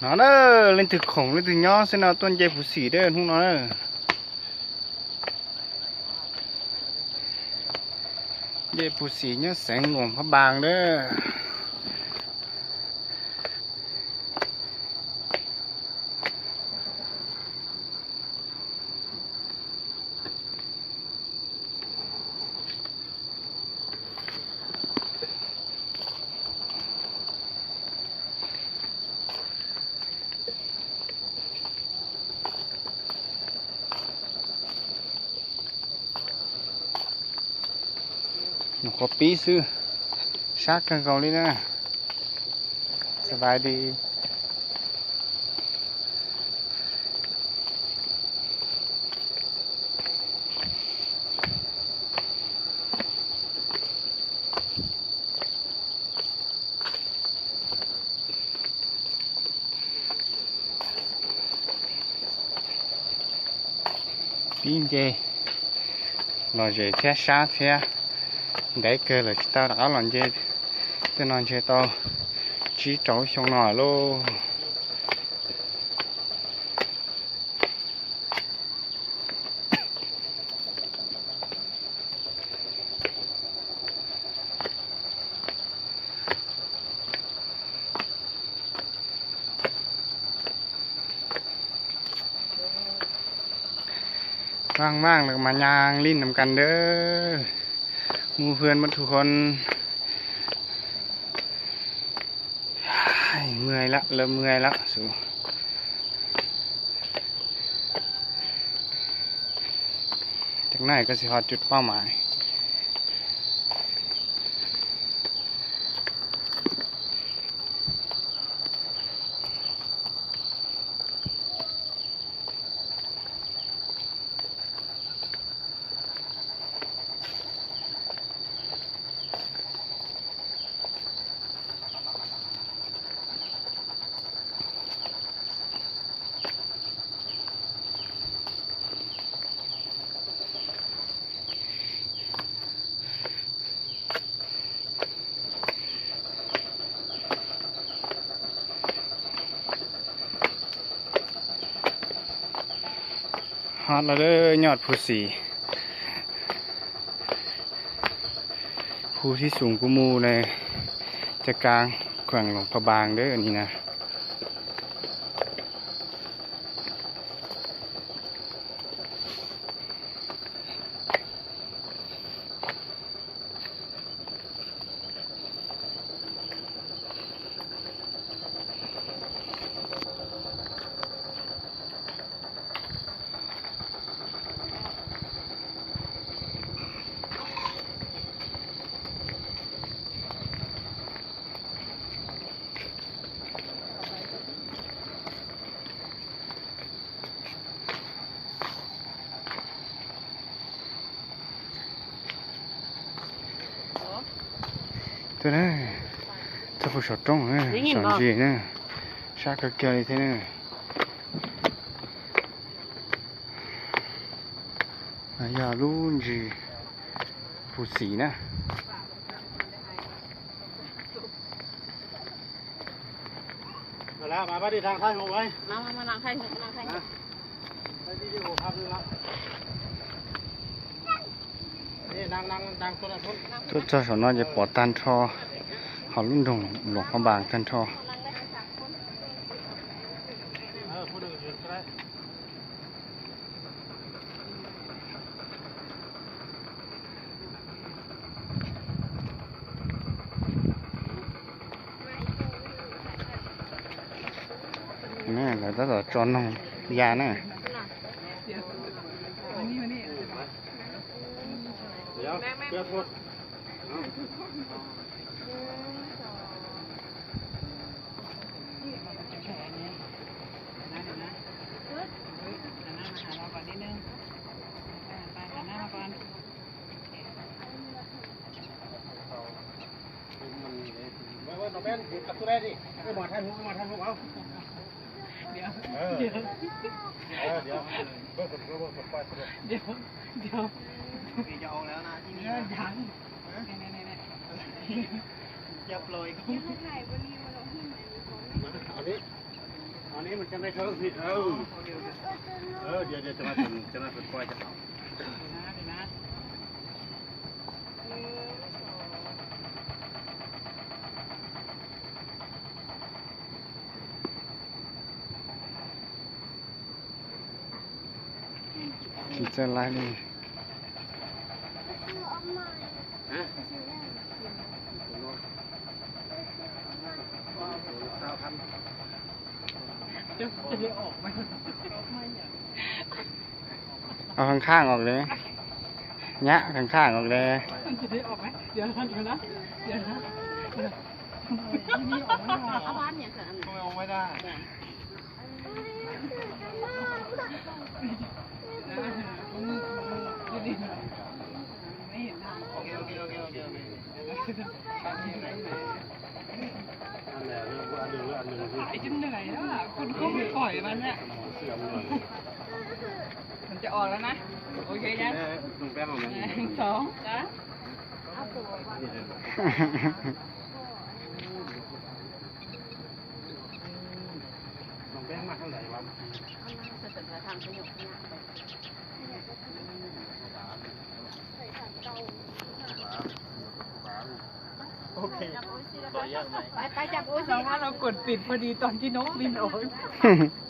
ນອນເດີ ຫຼິ້ນຖືກຂົງຫຼິ້ນຖືກຍໍເຊນອນ ຕົ້ນເຢພູສີເດີ ທຸກນອນເດີ ເຢພູສີຍອດແສງຫຼວງພະບາງເດີ. ໜູຂໍປີ້ຊື້ ຊາກເກົ່າເລີຍນະ. ສະບາຍດີ. ປີ້ເຈ ລໍເຈແທ້ຊາແທ້ ໄດ້ເກີນລະ ເຕົ້າຕາອາລອນເຈ ເຕົ້ານອນເຈໂຕ ຈີໂຕຊົງໜໍໂລ. ວ່າງໆ ແລ້ວກໍມາຍ່າງຫຼິ້ນນຳກັນເດີ ໝູ່ເພື່ອນໝົດທຸກຄົນ. ເມື່ອຍລະ ເລີ່ມເມື່ອຍລະສູ ຈັກໜ້ອຍກໍຊິຮອດຈຸດເປົ້າໝາຍ. ຮອດແລ້ວເດີ ຍອດພູສີ ພູທີ່ສູງກວ່າໝູ່ໃນໃຈກາງແຂວງຫຼວງພະບາງເດີ ອັນນີ້ນະ. ໂຕນັ້ນ ເຈົ້າຜູ້ສອນຕົງເອີ ໄດ້ຍິນບໍ່? ສອນຈີເນາະ ຊາກກະເກີຍເທເນາະ ອາຍາລຸນຈີ ຜູ້ສີນະ. ມາແລ້ວ ມາ ມາດິ ທາງທ້າຍຫົວໄວ້ ມາ ມາ ມານັ່ງທ້າຍຫົວ ມານັ່ງທ້າຍຫົວ ໄປວິດີໂອພາບນີ້ລະ ນີ້ ນັ່ງ ນັ່ງ ນັ່ງ ຄົນລະຄົນ ໂຕເຈົ້າສາວນ້ອຍຈະປໍຕັນທໍ່ ເຮົາລຸ້ນດົງຫຼວງພະບາງຕັນທໍ່ ເອີ ຜູ້ໜຶ່ງຢືນກໍໄດ້. ແມ່ນແລ້ວ ເຈົ້າຈອນນ້ອງຢານະ ດຽວ ມານີ້ ມານີ້ ດຽວ ເພື່ອໂທດ ເອົາ ເບິ່ງ ເບິ່ງ ນ້ອງແມ່ນ ກັບຕົວໄດ້ດິ ເອີ ມາຖ່າຍຮູບ ມາຖ່າຍຮູບ ເອົາ ດຽວ ເອີ ດຽວ ເອີ ດຽວ ເບິ່ງ ເບິ່ງ ເບິ່ງ ເບິ່ງ ດຽວ ດຽວ ຈະອອກແລ້ວນະ ທີ່ນີ້ນະ ຍັງ ນີ້ໆໆ ຢ່າປ່ອຍ ເອົານີ້ ເອົານີ້. ອັນນີ້ມັນຈະໄດ້ເທິງພີ້ ເອີ ເອີ ດຽວ ດຽວຈະມາ ຈະມາເພິ່ນປ່ອຍຈະເອົາ ດີໃຈຫຼາຍເລີຍ ຮະ ຊາວພັນ ຈະໄດ້ອອກໄໝ? ເອົາຂ້າງໆອອກເລີຍ ຍະຂ້າງໆອອກເລີຍ ມັນຈະໄດ້ອອກໄໝ? ດຽວນະ ດຽວນະ ດຽວນະ ດຽວນະ ເອົາບ້ານຫຍັງເກີດອັນນັ້ນ ທຳໄມອອກໄມ່ໄດ້? ໄປຈົນເໜື່ອຍແລ້ວອະ ຄຸນຄົງປ່ອຍມັນແຫຼະ ມັນຈະອອກແລ້ວນະ ໂອເຄຍັງ ໜຶ່ງ ສອງ ສາມ ນ້ອງແບງມາທາງໃດວະ? ໂອເຄ ໄປ ໄປຈັບໂອ້ຍ ເພາະວ່າເຮົາກົດປິດພໍດີຕອນທີ່ນົກບິນອອກ.